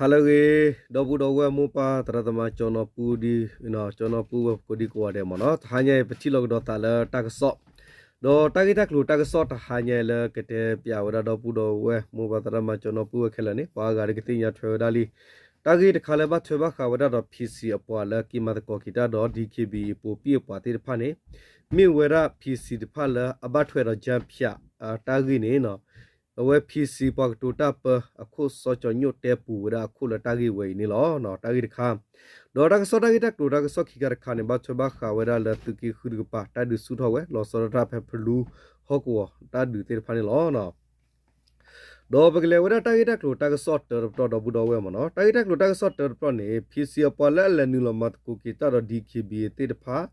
ဟါလၢအဂ့ၤ ဒီပုၢ်ဒီဝဲၢ်မိၢ်ပၢ်သရၣ်သမါ ကၠီနီၤပူဒံ ကၠီနီၤပူဝဲၢ်ကိးဒံကိးဂၤဒဲးမ့ၢ်နီၤ, တဟါညါအံၤ ပထံၣ်လိာ်ကဒီးသးလၢတၢ်ကစီၣ်, ဒီးတၢ်ဂ့ၢ်တၢ်ကျိၤတၢ်ကစီၣ်တဟါညါအံၤလၢကတဲပၠးဝဲဒၣ်ဒီပုၢ်ဒီဝဲၢ်မိၢ်ပၢ်သရၣ်သမါ ကၠီနီၤပူဝဲၢ်ခဲလၢာ်န့ၣ် ပှၤအါဂၤဒီးကသ့ၣ်ညါထွဲဝဲဒၣ်လံ တၢ်ဂ့ၢ်တခါလၢဘၣ်ထွဲဘၣ်ဃးဝဲဒၣ်ဒီး PC အပှၤလၢက့ၤမၤသကိးက့ၤတၢ်ဒီး DKBA ပိာ်ပံၣ်အပှၤသ့ၣ်တဖၣ်န့ၣ် မ့ၢ်ဝဲဒၣ် PC တဖၣ်လၢအဘၣ်ထွဲဒီး ကၠၣ်ဖၠး တၢ်ဂ့ၢ်န့ၣ် အဝဲ PC ပှၤကတိၤတၢ်ပၢအခိၣ်စီၤကၠီၤညိၣ်တဲပူၤဝဲဒၣ်အခိၣ်လၢတၢ်ဂ့ၢ်ဝဲအံၤန့ၣ်လီၤ. တၢ်ဂ့ၢ်တခါ, ဒီးတၢ်ကစီၣ်တၢ်ဂ့ၢ်တၢ်ကျိၤတၢ်ကစီၣ်ခံခါတခါန့ၣ် ဘၣ်ထွဲဘၣ်ဃးဝဲဒၣ်လၢသုးက့ဃုတကပၤ တၢ်ဒုးဆူၣ်ထီၣ်ဝဲ လီၤဆီဒၣ်တၢ်ဖဲဖလူ ဟီၣ်ကဝီၤတၢ်ဒုးသ့ၣ်တဖၣ်န့ၣ်လီၤ. ဒီးပကလဲၤဝဲဒၣ်တၢ်ဂ့ၢ်တၢ်ကျိၤတၢ်ကစီၣ်တၢတပတီၢ်ဒီပုၢ်ဒီဝဲၢ်မ့ၢ်နီၤ, တၢ်ဂ့ၢ်တၢ်ကျိၤတၢ်ကစီၣ်တၢတပတီၢ်န့ၣ် PC အပှၤလၢအလဲၤနုာ်လီၤမၤသကိးက့ၤတၢ်ဒီး DKBA သ့ၣ်တဖၣ်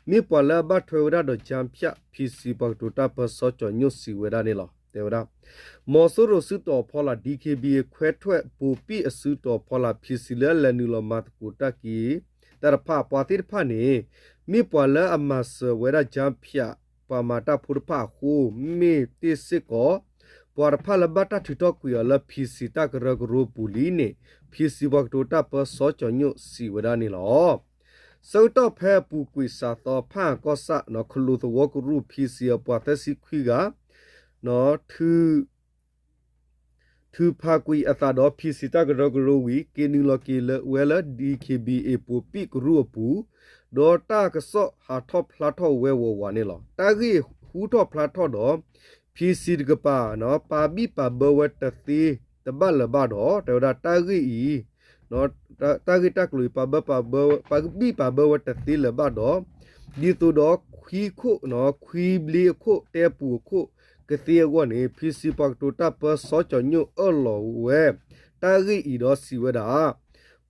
မ့ၢ်ပှၤလၢအဘၣ်ထွဲဝဲဒၣ်ဒီး ကၠၣ်ဖၠး PC ပှၤကတိၤတၢ်ပၢစီၤကၠီၤညိၣ်စံးဝဲဒၣ်န့ၣ်လီၤ. တဲဝဲဒၣ် မီၤစိရိၤစုတီၤအဖီလာ် DKBA ခွဲးထွဲးပိာ်ပံၣ်အစုတီၤအဖီလာ် PC လၢအလဲၤနုာ်လီၤမၤသကိးတၢ်က့ၤ တၢ်တဖၣ် ပှၤသ့ၣ်တဖၣ်န့ၣ် မ့ၢ်ပှၤလၢအမၤစၢၤဝဲဒၣ် ကၠၣ်ဖၠး ပှၤမၤတၢ်ဖိတဖၣ်အဃိ မ့ၢ်တ့ၢ်စ့ၢ်ကီး ပှၤတဖၣ်လၢဘၣ်တၢ်ထုးထီၣ်ကွံာ်အီၤလၢ PC တၢ်ကရၢကရိပူၤလံန့ၣ် PC ပှၤကတိၤတၢ်ပၢစီၤကၠီၤညိၣ်စံးဝဲဒၣ်န့ၣ်လီၤ. ဆၢကတီၢ်ဖဲအပူၤကွံာ်စးသီ ဖၣ်အၣ်ကီၢ်ဆၣ် ခလိာ်သဝီကရူၢ် PC အပှၤသၢဆံခွံဂၤ ထုး ထုးဖးကွံာ်အသးဒီး PC တၢ်ကရၢကရိဝံၤ က့ၤနုာ်လီၤက့ၤဝဲလၢ DKBA ပိာ်ပံၣ်ကရူၢ်အပူၤ, ဒီးတၢ်ကစီၣ်ဟးထီၣ်ဖျါထီၣ်ဝဲဝးဝးန့ၣ်လီၤ. တၢ်ဂ့ၢ်ဟူထီၣ်ဖျါထီၣ်ဒီး PC တကပၤ ပာ်ဘံၣ်ပာ်ဘၢဝဲတသ့တဘၣ်လၢၤဘၣ်ဒီး တဲဝဲဒၣ်တၢ်ဂ့ၢ်အံၤ တၢ်ဂ့ၢ်တၢ်ကျိၤအံၤ ပာ်ဘံၣ်ပာ်ဘၢဝဲတသ့လၢၤဘၣ်ဒီး ဒ်သိးဒီးခွံခိၣ် ခွံဘျ့အခိၣ် တဲပူၤအခိၣ်ကသ့အဂီၢ်န့ၣ် PC ပှၤကတိၤတၢ်ပၢစီၤကၠီၤညိၣ်အၢၣ်လီၤဝဲ တၢ်ဂ့ၢ်အံၤဒီးစံးဝဲဒၣ်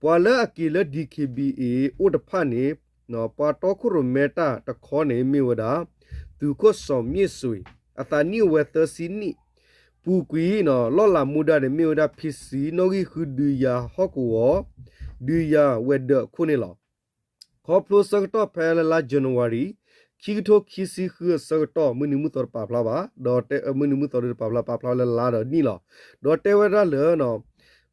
ပှၤလၢအက့ၤလၢ DKBA အိၣ်တဖၣ်န့ၣ် ပှၤတီခိၣ်ရိၣ်မဲတၢ်တခီန့ၣ်မ့ၢ်ဝဲဒၣ် သုးခိၣ်စီၤမ့ၢ်စွ့ၤ အသးနံၣ်အိၣ်ဝဲသၢဆံနံၣ်, ပူၤကွံာ် လီၢ်လၤမူဒါန့ၣ်မ့ၢ်ဝဲဒၣ် PC နီၣ်ဂံၢ်ဃုဒုးယၤဟီၣ်ကဝီၤ ဒုးယၤဝဲၤဒၢးအခိၣ်န့ၣ်လီၤ. ခီဖျိဆၢကတီၢ်ဖဲလါ January ခံကထိခံဆံဃုအဆၢကတီၢ် မုၢ်နံၤမုၢ်သီတပာ်ဖျါဘၣ်, ဒီးတဲမုၢ်နံၤမုၢ်သီတပာ်ဖျါ ပာ်ဖျါလၢလါဒီးနံၣ်လီၤ. ဒီးတဲဝဲဒၣ်လၢ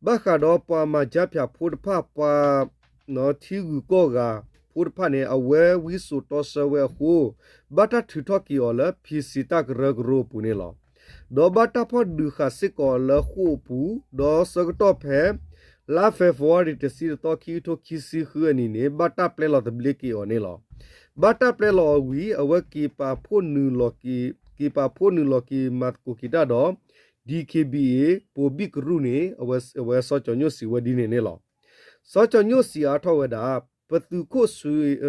ဘၣ်ဃးဒီးပှၤမၤကၠၣ်ဖၠးဖိတဖၣ် ပှၤ ထံဂုၤကီၢ်ဂၤဖိတဖၣ်န့ၣ် အဝဲဝံစိာ်တီဆၢဝဲအဃိ ဘၣ်တၢ်ထုးထီၣ်က့ၤအီၤလၢ PC တၢ်ကရၢကရိအပူၤန့ၣ်လီၤ. ဒီးဘၣ်တၢ်ဖီၣ်ဒုးဃာ်စ့ၢ်ကီးအီၤလၢဃိာ်အပူၤ, ဒီးဆၢကတီၢ်ဖဲ လါ February တဆံတသီ ခံကထိခံဆံဃုအနံၤန့ၣ် ဘၣ်တၢ်ပျဲလီၤသဘျ့က့ၤအီၤန့ၣ်လီၤ. ဘၣ်တၢ်ပျဲလီၤအီၤဝံၤ အဝဲက့ၤပာ်ဖှိၣ်နုာ်လီၤက့ၤ က့ၤပာ်ဖှိၣ်နုာ်လီၤက့ၤမၤသကိးက့ၤတၢ်ဒီး DKBA ပိာ်ဘံၣ်ကရူၢ်န့ၣ် အဝဲစီၤကၠီၤညိၣ်စံးဝဲဒ်န့ၣ်န့ၣ်လီၤ. စီၤကၠီၤညိၣ်စံးအါထီၣ်ဝဲဒၣ် ပသုးခိၣ်စီၤ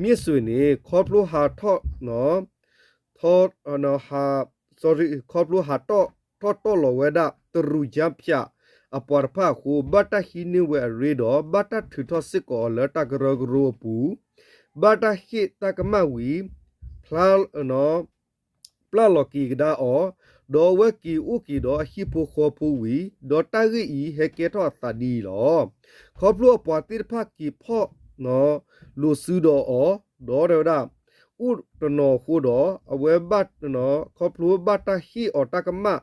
မ့ၢ်စွ့ၤန့ၣ် ခီဖျိဟးထီၣ် ထီၣ် ဟး sorry ခီဖျိဟးထီၣ် ထီၣ်တီၢ်လီၤဝဲဒၣ် တရူးကၠၣ်ဖၠးအပှၤတဖၣ်အဃိ ဘၣ်တၢ်ဟံးန့ၢ်ဝဲအရ့ဒီး ဘၣ်တၢ်ထုးထီၣ်စ့ၢ်ကီးအီၤလၢတၢ်ကရၢကရိအပူၤ, ဘၣ်တၢ်ဟ့ၣ်တၢ်ကမၣ်ဝံၤ ဖျါ ပျၢ်လီၤက့ၤကဒါအီၤ, ဒီးအဝဲက့ၤအိၣ်က့ၤဒီးအဟံၣ်ဖိဃီဖိဝံၤ ဒီးတၢ်ဂ့ၢ်အံၤဟဲကဲထီၣ်အသးဒ်အံၤလီၤ. ခီဖျိအပှၤသ့ၣ်တဖၣ်က့ၤဖီၣ် လိာ်စုဒီးအီၤ, ဒီးတဲဝဲဒၣ် အိၣ်တနီၤအဃိဒီး အဝဲဘၣ် ခီဖျိဘၣ်တၢ်ဟ့ၣ်အီၤတၢ်ကမၣ်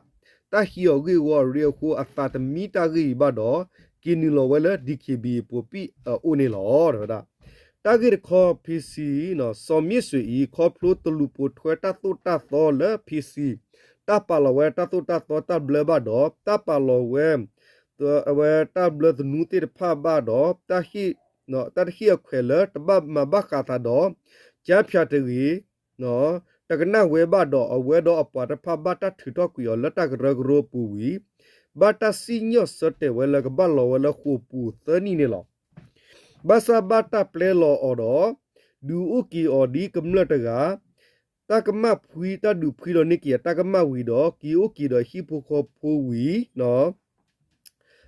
တၢ်ဟံးအီၤဂ့ၢ်ဝီအရ့အဃိ အသးတမံတၢ်ဂ့ၢ်အံၤဘၣ်ဒီး က့ၤနုာ်လီၤဝဲလၢ DKBA ပိာ်ပံၣ်အအိၣ်န့ၣ်လီၤ. တဲဝဲဒၣ် တၢ်ဂ့ၢ်တခီ PC စီၤမ့ၢ်စွ့ၤအံၤ ခီဖျိတလူၤပိာ်ထွဲတၢ်သိၣ်တၢ်သီလၢ PC တၢ်ပာ်လီၤဝဲတၢ်သိၣ်တၢ်သီတၢ်ဘျၢဘၣ်ဒီး တၢ်ပာ်လီၤဝဲ အဝဲတၢ်ဘျၢသနူသ့ၣ်တဖၣ်ဘၣ်ဒီး တၢ်ဟ့ၣ် တၢ်တဟ့ၣ်အခွဲးလၢတဘၣ်မၤဘၣ်ဃးသးဒီး ကၠၣ်ဖၠးတဂ့ၤ တကနၣ်ဝဲဘၣ်ဒီး အဝဲဒီးအပှၤတဖၣ်ဘၣ်တၢ်ထုးထီၣ်ကွံာ်အီၤလၢတၢ်ကရၢကရိအပူၤဝံၤ ဘၣ်တၢ်စံၣ်ညီၣ်ဆၢတဲာ်ဝဲလၢကဘၣ်လီၤဝဲလၢဃိာ်ပူၤသၢနံၣ်န့ၣ်လီၤ. ဘၣ်ဆၣ်ဘၣ်တၢ်ပျဲလီၤအီၤဒီး ဒုးအိၣ်က့ၤအီၤဒ်ကမျၢၢ်တဂၤ တၢ်ကမၣ်ဖှံ တၢ်ဒုးဖှံလီၤန့ၢ်က့ၤအတၢ်ကမၣ်ဝံၤဒီး က့ၤအိၣ်က့ၤဒီးဟံၣ်ဖိဃီဖိဝံၤ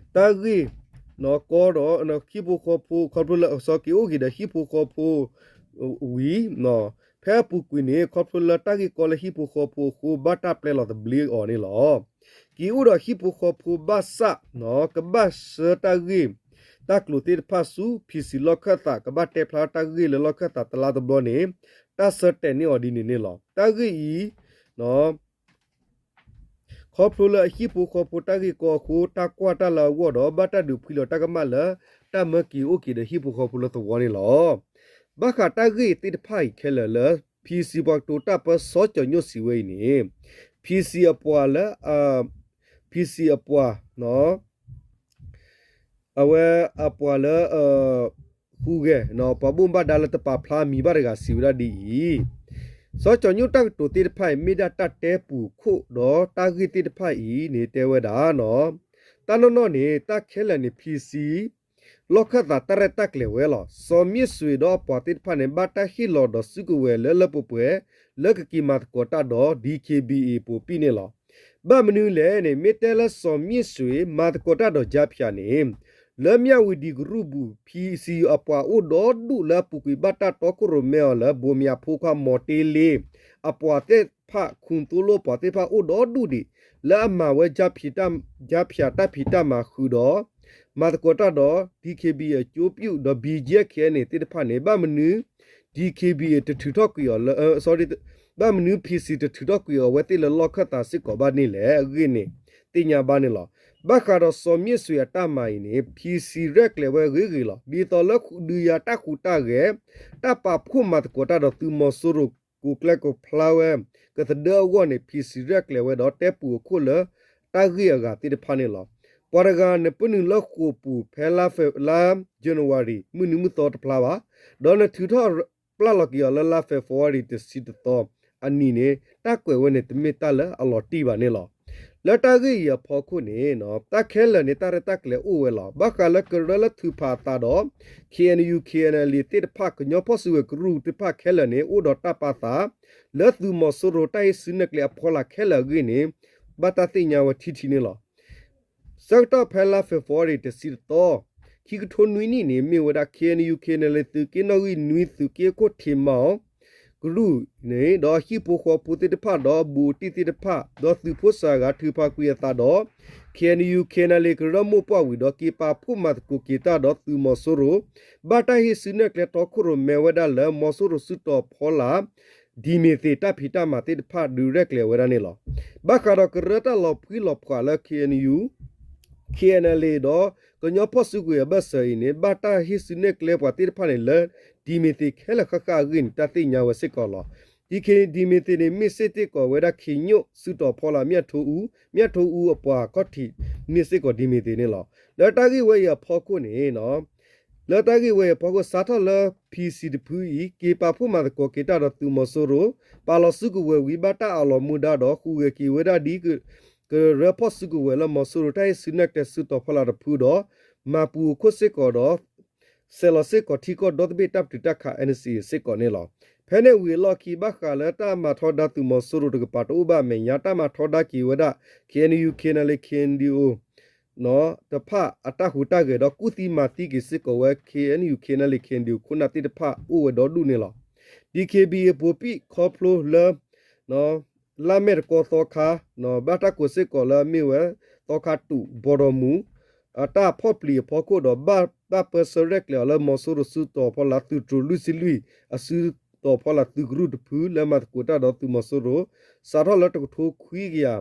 တၢ်ဂ့ၢ်ကီဒီး ဟံၣ်ဖိဃီဖိ ခီဖျိလၢ စီၤက့ၤအိၣ်က့ၤဒီးဟံၣ်ဖိဃီဖိဝံၤ ဖဲအပူၤကွံာ်န့ၣ် ခီဖျိလၢတၢ်ဂ့ၢ်ကီလၢဟံၣ်ဖိဃီဖိအဃိ ဘၣ်တၢ်ပျဲလီၤသဘျ့အီၤန့ၣ်လီၤ. က့ၤအိၣ်ဒီးဟံၣ်ဖိဃီဖိဘၣ်ဆၣ် ကဘၣ်ဆှၢတၢ်ဂ့ၢ် တၢ်ကျိၤသ့ၣ်တဖၣ်ဆူ PC လီၢ်ခၢၣ်သး ကဘၣ်တဲဖျါတၢ်ဂ့ၢ်လၢလီၢ်ခၢၣ်သးတလါတဘျီန့ၣ် တၢ်ဆၢတဲာ်န့ၢ်အီၤဒ်န့ၣ်န့ၣ်လီၤ. တၢ်ဂ့ၢ်အံၤ ခီ ခီဖျိလၢအဟံၣ်ဖိဃီဖိတၢ်ဂ့ၢ်ကီအဃိ တၢ်ကွၢ်တၢ်လၢအဂီၢ်ဒီး ဘၣ်တၢ်ဒုးဖှံလီၤတၢ်ကမၣ်လၢ တၢ်မၢက့ၤအိၣ်က့ၤဒီးဟံၣ်ဖိဃီဖိလၢသဝီန့ၣ်လီၤ. ဘၣ်ဃးတၢ်ဂ့ၢ်သ့ၣ်တဖၣ်အံၤခဲလၢာ်လၢ PC ပှၤကတိၤတၢ်ပၢ စီၤကၠီၤညိၣ် စံးဝဲအံၤန့ၣ် PC အပှၤလၢ PC အပှၤ အဝဲအပှၤလၢ ဟူးဂဲၤ ပှၤဘၣ်မူဘၣ်ဒါလၢတပာ်ဖျါမံၤဘၣ်တဂၤစံးဝဲဒၣ်ဒ်အံၤ, စီၤကၠီၤညိၣ်တၢ်ကတိၤသ့ၣ်တဖၣ်အံၤ မ့ၢ်ဒၣ်တၢ်တဲပူၤခိၣ်ဒီးတၢ်ဂ့ၢ်သ့ၣ်တဖၣ်အံၤန့ၣ် တဲဝဲဒၣ် တၢ်နီၢ်နီၢ်န့ၣ် တၢ်ခဲလၢာ်န့ၣ် PC လီၢ်ခၢၣ်သးတၢ်ရဲၣ်တၢ်ကျဲၤဝဲလီၤ. စီၤမၠ့ၣ်စွ့ၤဒီးအပှၤသ့ၣ်တဖၣ်န့ၣ် ဘၣ်တၢ်ဟ့ၣ်လီၤဒီးစုကဝဲၤလၢလၢပှဲၤပှဲၤ လၢကက့ၤမၤသကိးတၢ်ဒီး DKBA ပိာ်ပံၣ်န့ၣ်လီၤ. ဘၣ်မနုၤလဲၣ်န့ၣ် မ့ၢ်တဲလၢစီၤမၠ့ၣ်စွ့ၤ မၤသကိးတၢ်ဒီး ကၠါဖၠၣ် န့ၣ် လၢမၠၣ်ဝတံၤကရူၢ်ပူၤ PC အပှၤအိၣ်ဒီဒူၣ်လၢအပူၤကွံာ်ဘၣ်တၢ်တီခိၣ်ရိၣ်မဲအီၤလၢ ဘိမၠးဖိခွါ မီၤတ့လ့ အပှၤသ့ၣ်တဖၣ် ခိၣ်သိလိပှၤသ့ၣ်တဖၣ်အိၣ်ဒီဒူၣ်ဒံး လၢအမၤဝဲ ကၠါဖၠၣ် တၢ်ဖံးတၢ်မၤဃုာ်ဒီး မၤသကိးတၢ်ဒီး DKBA အကၠိပၠူၣ် ဒီး BGF KNA သ့ၣ်တဖၣ်န့ၣ် ဘၣ်မနုၤ DKBA တထုးထီၣ်ကွံာ်အီၤလၢ ဘၣ်မနုၤ PC တထုးထီၣ်ကွံာ်အီၤအဝဲသ့ၣ်လၢလီၢ်ခၢၣ်သးစ့ၢ်ကီးဘၣ်န့ၣ်လဲၣ် အဂ့ၢ်န့ၣ် သ့ၣ်ညါဘၣ်န့ၣ်လီၤ. ဘၣ်ဃးဒီးစီၤမၠ့ၣ်စွ့ၤအတၢ်မၤအံၤန့ၣ် PC ရဲၣ်ကျဲၤဝဲဂ့ၤဂ့ၤလီၤ. ဒ်သိးလၢဃုာ်ဒုးယၤတၢ်ဟူးတၢ်ဂဲၤ တၢ်ပာ်ဖှိၣ်မၤသကိးတၢ်ဒီးသုးမီၤစိရိၤ ကိးကျဲကိးဖျါဝဲ ကသဒၢအဂီၢ်န့ၣ် PC ရဲၣ်ကျဲၤဝဲဒီးတဲပူၤအခိၣ်လၢ တၢ်ဂ့ၢ်အဂၤသ့ၣ်တဖၣ်န့ၣ်လီၤ. ပှၤတဂၤနပၢနုာ်လၢဃိာ်ပူၤဖဲလါ January မုၢ်နံၤမုၢ်သီတဖျါဘၣ်, ဒီးနထုးထီၣ်ပျၢ်လီၤက့ၤအီၤလၢလါ February တဆံတသီအနံၤန့ၣ် တၢ်ကွဲးဝဲန့ၣ် တမ့ၢ်တၢ်လၢအလီၤတံၢ်ဘၣ်န့ၣ်လီၤ. လၢတၢ်ဂ့ၢ်အံၤအဖီခိၣ်န့ၣ် တၢ်ခဲလၢာ်န့ၣ် တၢ်ရဲၣ်တၢ်ကျဲၤအိၣ်ဝဲလီၤ. ဘၣ်ဃးလၢကရၢလၢထုးဖးအသးဒီး KNU KNLA သ့ၣ်တဖၣ် ကညီဖီၣ်စုကဝဲၤကရူၢ်သ့ၣ်တဖၣ်ခဲလၢာ်န့ၣ် အိၣ်ဒီးတၢ်ပာ်သး လၢသုးမီၤစိရိၤတၢ်ဟ့ၣ်စုနဲၣ်ကျဲအဖီလာ်ခဲလၢာ်အဂ့ၢ်န့ၣ် ဘၣ်တၢ်သ့ၣ်ညါဝဲထံထံန့ၣ်လီၤ. ဆၢကတီၢ်ဖဲလါ February တဆံတသီ ခံကထိနွံနံၣ်န့ၣ် မ့ၢ်ဝဲဒၣ် KNU KNLA သုးက့နီၣ်ဂံၢ်နွံ သုးက့ခိၣ်ထံးမၤအီၤ ကရူၢ်န့ၣ် ဒီးဟံၣ်ဖိဃီဖိသ့ၣ်တဖၣ် ဒီးဘူးအတံၢ်သ့ၣ်တဖၣ် ဒီးသုးဖိစှၤဂၤထုးဖးကွံာ်အသးဒီး KNU KNLA ကရၢမိၢ်ပှၢ်ဝံၤဒီး က့ၤပာ်ဖှိၣ်မၤသကိးက့ၤတၢ်ဒီးသုးမီၤစိရိၤ ဘၣ်တၢ်ဟ့ၣ်စုနဲၣ်ကျဲတီခိၣ်ရိၣ်မဲဝဲဒၣ်လၢ မီၤစိရိၤစုတီၤဖီလာ် ဒ်မ့ၢ်သ့ၣ်တၢ်ဖံးတၢ်မၤသ့ၣ်တဖၣ် ဒုးရဲၣ်ကျဲၤဝဲဒၣ်န့ၣ်လီၤ. ဘၣ်ဃးဒီးကရၢတၢ်လီၤဖှံလီၤဖှးလၢ KNU KNLA ဒီးကညီဖီၣ်စုကဝဲၤအဘၢၣ်စၢၤအံၤန့ၣ် ဘၣ်တၢ်ဟ့ၣ်စုနဲၣ်ကျဲပှၤသ့ၣ်တဖၣ်န့ၣ်လၢ ဒ်မ့ၢ်သ့ၣ်ခဲလၢာ်ဃၣ်ဃၣ်အဂ့ၢ်န့ၣ် တၢ်သ့ၣ်ညါဝဲစ့ၢ်ကီးလီၤ. ဒ်မ့ၢ်သ့ၣ်န့ၣ် မ့ၢ်စ့ၢ်ကီးဝဲဒၣ် ခ့ညိၣ်စုတီၤဖီလာ် မၠၣ်ထိအူ, မၠၣ်ထိအူအပှၤခီၣ်ထံးန့ၣ်စ့ၢ်ကီးဒ်မ့ၢ်သ့ၣ်န့ၣ်လီၤ. လၢတၢ်ဂ့ၢ်ဝဲအံၤအဖီခိၣ်န့ၣ် လၢတၢ်ဂ့ၢ်ဝဲအံၤအဖီခိၣ် စးထီၣ်လၢ PC တဖုအံၤ က့ၤပာ်ဖှိၣ်မၤသကိးက့ၤတၢ်ဒီးသုးမီၤစိရိၤ, ပာ်လီၤစုကဝဲၤဝံၤ ဘၣ်တၢ်အးလီၤမူဒါဒီး ဃုာ်ဂဲၤက့ၤဝဲဒၣ်ဒ် ကရၢဖီၣ်စုကဝဲၤလၢမီၤစိရိၤတၢ်ဟ့ၣ်စုနဲၣ်ကျဲစုတီၤဖီလာ်တဖုဒီး မၤပူၤအခိၣ်စ့ၢ်ကီးဒီး ဆဲးလီၤစ့ၢ်ကီးထံကီၢ်ဒီတဘ့ၣ်တၢ်ပတုာ်တၢ်ခး NCA စ့ၢ်ကီးန့ၣ်လီၤ. ဖဲန့ၣ်ဝံၤအလီၢ်ခံ ဘၣ်ဃးလၢတၢ်မၤထီဒါသုးမီၤစိရိၤတကပၤတအိၣ်ဘၣ်အမဲာ်ညါ တၢ်မၤထီဒါက့ၤဝဲဒၣ် KNU KNLA KNDO တဖၣ်အတၢ်ဟူးတၢ်ဂဲၤဒီး ကူၣ်သံမၤသံက့ၤစ့ၢ်ကီးဝဲ KNU KNLA KNDO ခိၣ်နၢ်သ့ၣ်တဖၣ်အိၣ်ဝဲဒီဒူၣ်န့ၣ်လီၤ. DKBA ပိာ်ပံၣ်ခီဖျိလၢ လါမဲာ်တကီသီခါ ဘၣ်တၢ်ကိးစ့ၢ်ကီးလၢအမ့ၢ်ဝဲ သီခါတူး ဘီၣ်ဒီမူး အတၢ်ဖီၣ်ပျံၤအဖီခိၣ်ဒီး ဘၣ်ပၢဆှၢရဲၣ်ကျဲၤအီၤလၢမီၤစိရိၤစုတီၤဖီလာ်သုးတြိၤလွံၢ်ဆံလွံၢ် အစုတီၤဖီလာ်သုးကရူၢ်တဖု လၢမၤသကိးတၢ်ဒီးသုးမီၤစိရိၤ စးထီၣ်လၢတကထိခွံကယၤ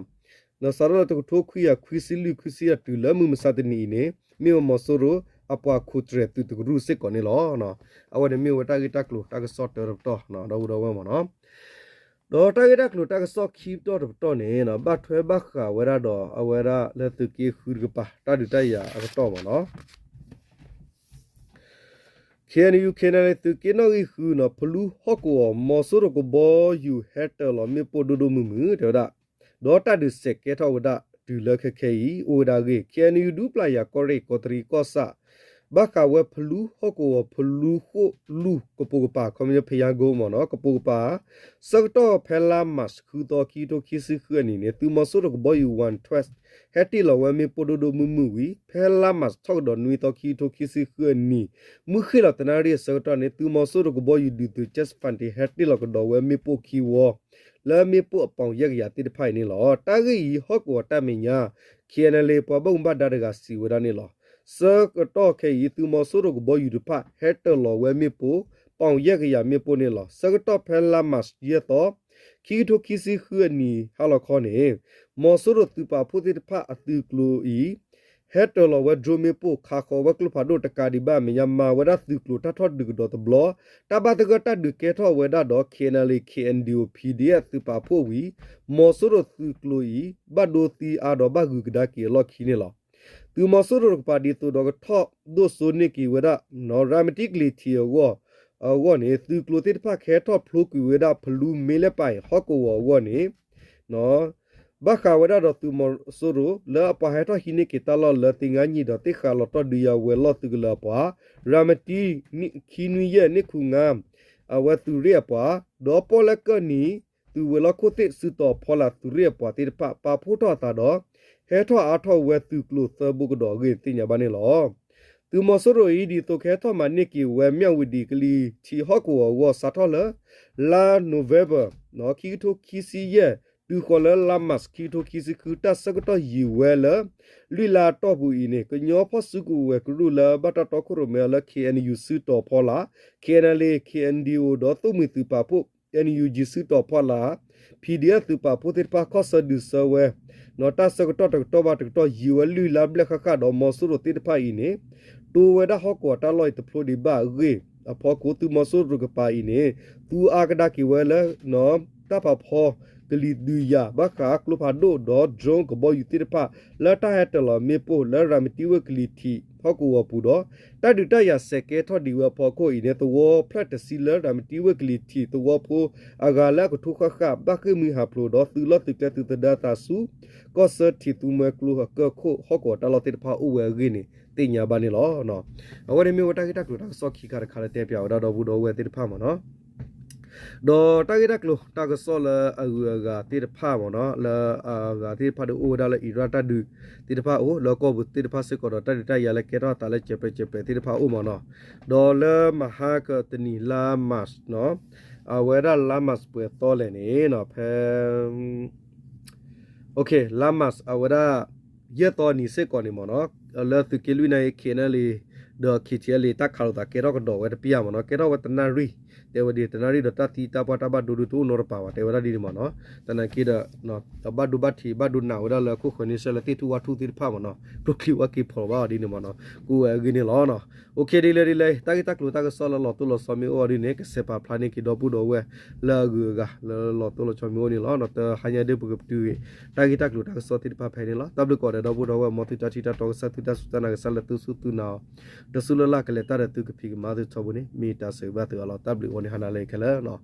စးထီၣ်လၢတကထိခွံကယၤခွံဆံလွံၢ် ခွံဆံယၤတုၤလၢမုၢ်မဆါတနံၤအံၤန့ၣ် မ့ၢ်ဝဲမီၤစိရိၤအပှၤခိးတြဲၤသုးတကရူၢ်စ့ၢ်ကီးန့ၣ်လီၤ. အဝဲန့ၣ်မ့ၢ်ဝဲတၢ်ဂ့ၢ်တၢ်ကျိၤတၢ်ကစီၣ်တၢတပတီၢ် ဒီပုၢ်ဒီဝဲၢ်မ့ၢ်နီၤ. ဒီးတၢ်ဂ့ၢ်တၢ်ကျိၤတၢ်ကစီၣ်ခံပတီၢ်တပတီၢ်န့ၣ် ဘၣ်ထွဲဘၣ်ဃးဝဲဒၣ်ဒီး အဝဲဒၣ်လၢသုးက့ဃုတကပၤ တၢ်ဒုးတၢ်ယၤအကတီၢ်မ့ၢ်နီၤ. KNU KNLA သုးက့နီၣ်ဂံၢ်ဃုနီၤ ဖလူဟီၣ်ကဝီၤ မီၤစိရိၤကဘီယူၤဟဲတၢၤလီၤမ့ၣ်ပိၢ်ဒိၣ်ဒိၣ်မုၢ်မုၢ် တဲဝဲဒၣ် ဒီးတၢ်ဒုးစဲးကဲထီၣ်ဝဲဒၣ်တုၤလၢခဲခဲအံၤ အိၣ်ဝဲဒၣ်အဂ့ၢ် KNU ဒူပျၢ်ယၤကီၢ်ရ့ၣ် ကီးတရံးကီၢ်ဆၣ် ဘၣ်ဃးဝဲဖလူဟီၣ်ကဝီၤ ဖလူဃိၣ်လူၢ်ကပိာ်ကပၤ ခီပညီ ဖယါကိမ့ၢ်နီၤ ကပိာ်ကပၤ ဆၢကတီၢ်ဖဲလါမၢ်ၡး ဃုသီ ခံကထိခံဆံဃုအနံၤန့ၣ် သုးမီၤစိရိၤကဘီယူၤ One Twelve ဟဲတ့ၢ်လီၤဝဲမ့ၣ်ပိၢ်ဒိၣ်ဒိၣ်မုၢ်မုၢ်ဝံၤ ဖဲလါမၢ်ၡး ထီၣ်ကဒီးနွံသီ ခံကထိခံဆံဃုအနံၤ မုၢ်ဃ့ၢ်လီၤသနၣ်ရံၣ်အဆၢကတီၢ်န့ၣ် သုးမီၤစိရိၤကဘီယူၤဒုးသုး Jet Fighter ဟဲတ့ၢ်လီၤကဒီးဝဲမ့ၣ်ပိၢ်ခံဝီ လၢမ့ၣ်ပိၢ်အပီၣ်ယဲၢ်ကယၤသ့ၣ်တဖၣ်အံၤန့ၣ်လီၤ. တၢ်ဂ့ၢ်အံၤ ဟီၣ်ကဝီၤတၢ်မဲာ်ညါ KNLA ပှၤဘၣ်မူဘၣ်ဒါတဂၤစံးဝဲဒၣ်န့ၣ်လီၤ. ဆၢကတီၢ်ခဲအံၤ သုးမီၤစိရိၤကဘီယူၤတဖၣ် ဟဲတၢၤလီၤဝဲမ့ၣ်ပိၢ် ပီၣ်ယဲၢ်ကယၤမ့ၣ်ပိၢ်န့ၣ်လီၤ. ဆၢကတီၢ်ဖဲလါမၢ်ၡး ယဲၢ်သီ ခံကထိခံဆံဃုအနံၣ်ဟါလီၤခီန့ၣ် မီၤစိရိၤသုးပာ်ဖှိၣ်သ့ၣ်တဖၣ်အသုးကျိၤအံၤ ဟဲတၢၤလီၤဝဲ drone မ့ၣ်ပိၢ် ခးဃီၤဝဲကျိဖးဒိၣ်တကးဒံးဘၣ် မဲာ်ညါမၤဝဲဒၣ်သုးကျိၤတၢ်ထီၣ်ဒုးကဒီးတဘျီ, တၢ်ဘၣ်သဂၢၢ်တၢ်ဒုးကဲထီၣ်ဝဲဒၣ်ဒီး K N L A K N D O P D F သုးပာ်ဖှိၣ်ဝံၤ မီၤစိရိၤသုးကျိၤအံၤ ဘၣ်ဒိသံအါဒီးဘၣ်ဂုၤကဒါက့ၤအလီၢ်ခံန့ၣ်လီၤ. သုးမီၤစိရိၤတကပၤဒ်သိးဒီးကထီၣ်ဒိၣ်စိန့ၢ်က့ၤဝဲဒၣ် ရၤမတံကလံၤထံးအဂီၢ် အဂီၢ်န့ၣ် သုးကျိၤသ့ၣ်တဖၣ်ကဟဲထီၣ်ဖျိကွံာ်ဝဲဒၣ်ဖလူမ့လၢပၢ်အံၤဟီၣ်ကဝီၤအဂီၢ်န့ၣ် ဘၣ်ဃးဝဲဒၣ်ဒီးသုးမီၤစိရိၤ လၢအပှၤဟဲထီၣ်ဟံးန့ၢ်က့ၤတၢ်လီၢ်လၢသ့ၣ်ငါနံၣ်ဒီးသ့ၣ်ဃးလီၤတီၢ်ဒုးယၤဝဲၤလီၢ်သုးကလၢၤအပှၤ ရၤမတံ ခံနွံယဲၢ် နံၣ်ခူငါ အဝဲသုးရ့ၣ်အပှၤ ဒီးပီၣ်လဲၣ်ကၢၢ်နံၤ သုးဝဲၤလီၢ်ခိၣ်သ့ၣ်စုတီၤဖီလာ်သုးရ့ၣ်အပှၤသ့ၣ်တဖၣ် ပာ်ဖှိၣ်ထီၣ်အသးဒီး ဟဲထီၣ်အါထီၣ်ဝဲသုးကျိၤသၢဘိကဒီးအဂ့ၢ်သ့ၣ်ညါဘၣ်န့ၣ်လီၤ. သုးမီၤစိရိၤအံၤ ဒ်သိးကဟဲထီၣ်မၤန့ၢ်က့ၤဝဲ မၠၣ်ဝတံၤကလံၤထံးဟီၣ်ကဝီၤအဂီၢ် စးထီၣ်လၢ လါ November ခံကထိခံဆံယဲၢ် တုၤဃီၤလၢလါ March ခံကထိခံဆံဃု တၢ်ဆၢကတီၢ်ယံာ်ဝဲလၢ လွံၢ်လါအတီၢ်ပူၤအံၤန့ၣ် ကညီဖီၣ်စုကဝဲၤကရူၢ်လၢဘၣ်တၢ်တီခိၣ်ရိၣ်မဲအီၤလၢ K N U စုတီၤဖီလာ် K N L A K N D O ဒီးသိၣ်မှံၤသုးပာ်ဖှိၣ် N U G စုတီၤဖီလာ် P D F သုးပာ်ဖှိၣ်သ့ၣ်တဖၣ် ခီၣ်ဆၢဒုးဆၢဝဲ တၢ်ဆၢကတီၢ်တကတီၢ်ဘၣ်တကတီၢ် ယံာ်ဝဲလွံၢ်လါဘျဲၣ်ဃၣ်ဃၣ်ဒီး မီၤစိရိၤသ့ၣ်တဖၣ်အံၤန့ၣ် တိဝဲဒၣ်ဟီၣ်ကဝီၤတၢ်လီၢ်အံၤတဖျိဒံးဘၣ်အဂ့ၢ်အဖီခိၣ် သုးမီၤစိရိၤတကပၤအံၤန့ၣ် သူအါကဒါက့ၤဝဲလၢ တၢ်ဖးဖီကလံၤဒုးယၤ ဘၣ်ဃးကျိဖးဒိၣ်ဒီး drone ကဘီယူၤသ့ၣ်တဖၣ် လၢတၢ်ဟဲတၢၤလီၤမ့ၣ်ပိၢ်လၢရၤမတံဝ့ၢ်ကလံၤထံးဟီၣ်ကဝီၤပူၤဒီး တၢ်ဒုးတၢ်ယၤစဲးကဲထီၣ်ဒံးဝဲအဖီခိၣ်အံၤန့ၣ် သဝီဖျၢၣ်တဆံလၢရၤမတံဝ့ၢ်ကလံၤထံးသဝီဖိအဂၤလၢအကထိဃၣ်ဃၣ် ဘၣ်ဃ့ၢ်မှံဟးဖျိးဒီးသုးလီၢ်သုးကျဲသုးသဒါသးဆူ ကီၢ်စၢထံးသူမှဲကျိအကၢၢ်ခိၣ်ဟီၣ်ကဝီၤတၢ်လီၢ်သ့ၣ်တဖၣ်အိၣ်ဝဲအဂ့ၢ်န့ၣ် သ့ၣ်ညါဘၣ်န့ၣ်လီၤ. အဝဲန့ၣ်မ့ၢ်ဝဲတၢ်ဂ့ၢ်တၢ်ကျိၤတၢ်ကစီၣ်ခံခါတခါလၢတဲပၠးဝဲဒၣ်ဒီပုၢ်ဒီဝဲၢ်သ့ၣ်တဖၣ်မ့ၢ်နီၤ ဒီးတၢ်ဂ့ၢ်တၢ်ကျိၤတၢ်ကစီၣ်လၢအဂုၤအဂၤသ့ၣ်တဖၣ်မ့ၢ်နီၤ လၢအဂၤသ့ၣ်တဖၣ်ဒုးအိၣ်ဝဲဒၣ်လၢ Iran တၢ်ဒုးသ့ၣ်တဖၣ်အိၣ် လၢကီၢ်ပူၤသ့ၣ်တဖၣ်စ့ၢ်ကီးဒီး တၢ်ဒုးတၢ်ယၤလၢကဲထီၣ်အသးလၢစဲးပြဲးစဲးပြဲးသ့ၣ်တဖၣ်အိၣ်မ့ၢ်နီၤ ဒီးလၢမဟါကတနံၤလါ March နီၤ အဝဲဒၣ်လါ March ပှဲၤသီလဲၣ်န့ၣ်နီၤ ဖဲ လါ March အဝဲဒၣ် ယဲၢ်သီနံၤစ့ၢ်ကီးန့ၣ်မ့ၢ်နီၤ လၢသုးက့လွံၢ်နၢ်အံၤ K N L A ဒီး K T L A တၢ်ခးလိာ်သးကဲထီၣ်ကဒီးဝဲတပျၢ်မ့ၢ်နီၤ ကဲထီၣ်ဝဲတနၣ်ရံၣ် တဲဝဲဒ်တနၣ်ရံၣ်ဒီးတၢ်သံတၢ်ပှၢ်တၢ်ဘၣ်ဒိဒုတအိၣ်နီတပၤဘၣ် တဲဝဲဒၣ်ဒ်န့ၣ်မ့ၢ်နီၤ သနာ်က့ဒီး ဘၣ်ဒိဘၣ်ထံးဘၣ်ဒိနးဝဲဒၣ်လၢခိၣ်ဃၢၤန့ဆၢၣ်လၢသ့ၣ်ထူၣ်ဝၣ်ထူၣ်သ့ၣ်တဖၣ်မ့ၢ်နီၤ ကျိချံဝၣ်က့ၤဖီၣ်လီၤဘၣ်အီၤဒ်န့ၣ်မ့ၢ်နီၤ ကအိၣ်ဝဲအဂ့ၢ်န့ၣ်လီၤ. အိၣ်ခ့ဒ်လဲၣ်ဒ်လဲၣ် တၢ်ဂ့ၢ်တၢ်ကျိၤတၢ်ကစီၣ်လၢလီၤတိၢ်လီၤဆီမ့ၢ်အိၣ်အီၤဒ်န့ၣ် ကဆဲးပာ်ဖျါန့ၢ်က့ၤဒီပုၢ်ဒီဝဲၢ်လၢအဂုၤအဂၤလၢလီၤတိၢ်လီၤဆီမ့ၢ်အိၣ်န့ၣ်လီၤ. ဒီးတဟါညါဒ်ပကပတုာ်ဂ့ၤ တၢ်ဂ့ၢ်တၢ်ကျိၤတၢ်ကစီၣ်သ့ၣ်တဖၣ်ဖဲန့ၣ်လီၤ. တၢ်ဘျုးကိးဂၤဒဲးဒီပုၢ်ဒီဝဲၢ် မ်သုတၢ်ထံၣ်တၢ်တီကစၢ် သုတၢ်စူၢ်တၢ်နာ်ကစၢ်လၢသုစူၢ်သုနာ်အီၤ တစူၢ်လၢ်လၢ်ကလဲၤတၢ်ဒီးသုကဖံးကမၤသုထီဘိန့ၣ် မ့ၢ်တၢ်ဆၢဂ့ၤဘၣ်သုအီၤလီၤ. တၢ်ဘျုးအီၤန့ၣ်ဟါနၤလၢခဲလၢာ်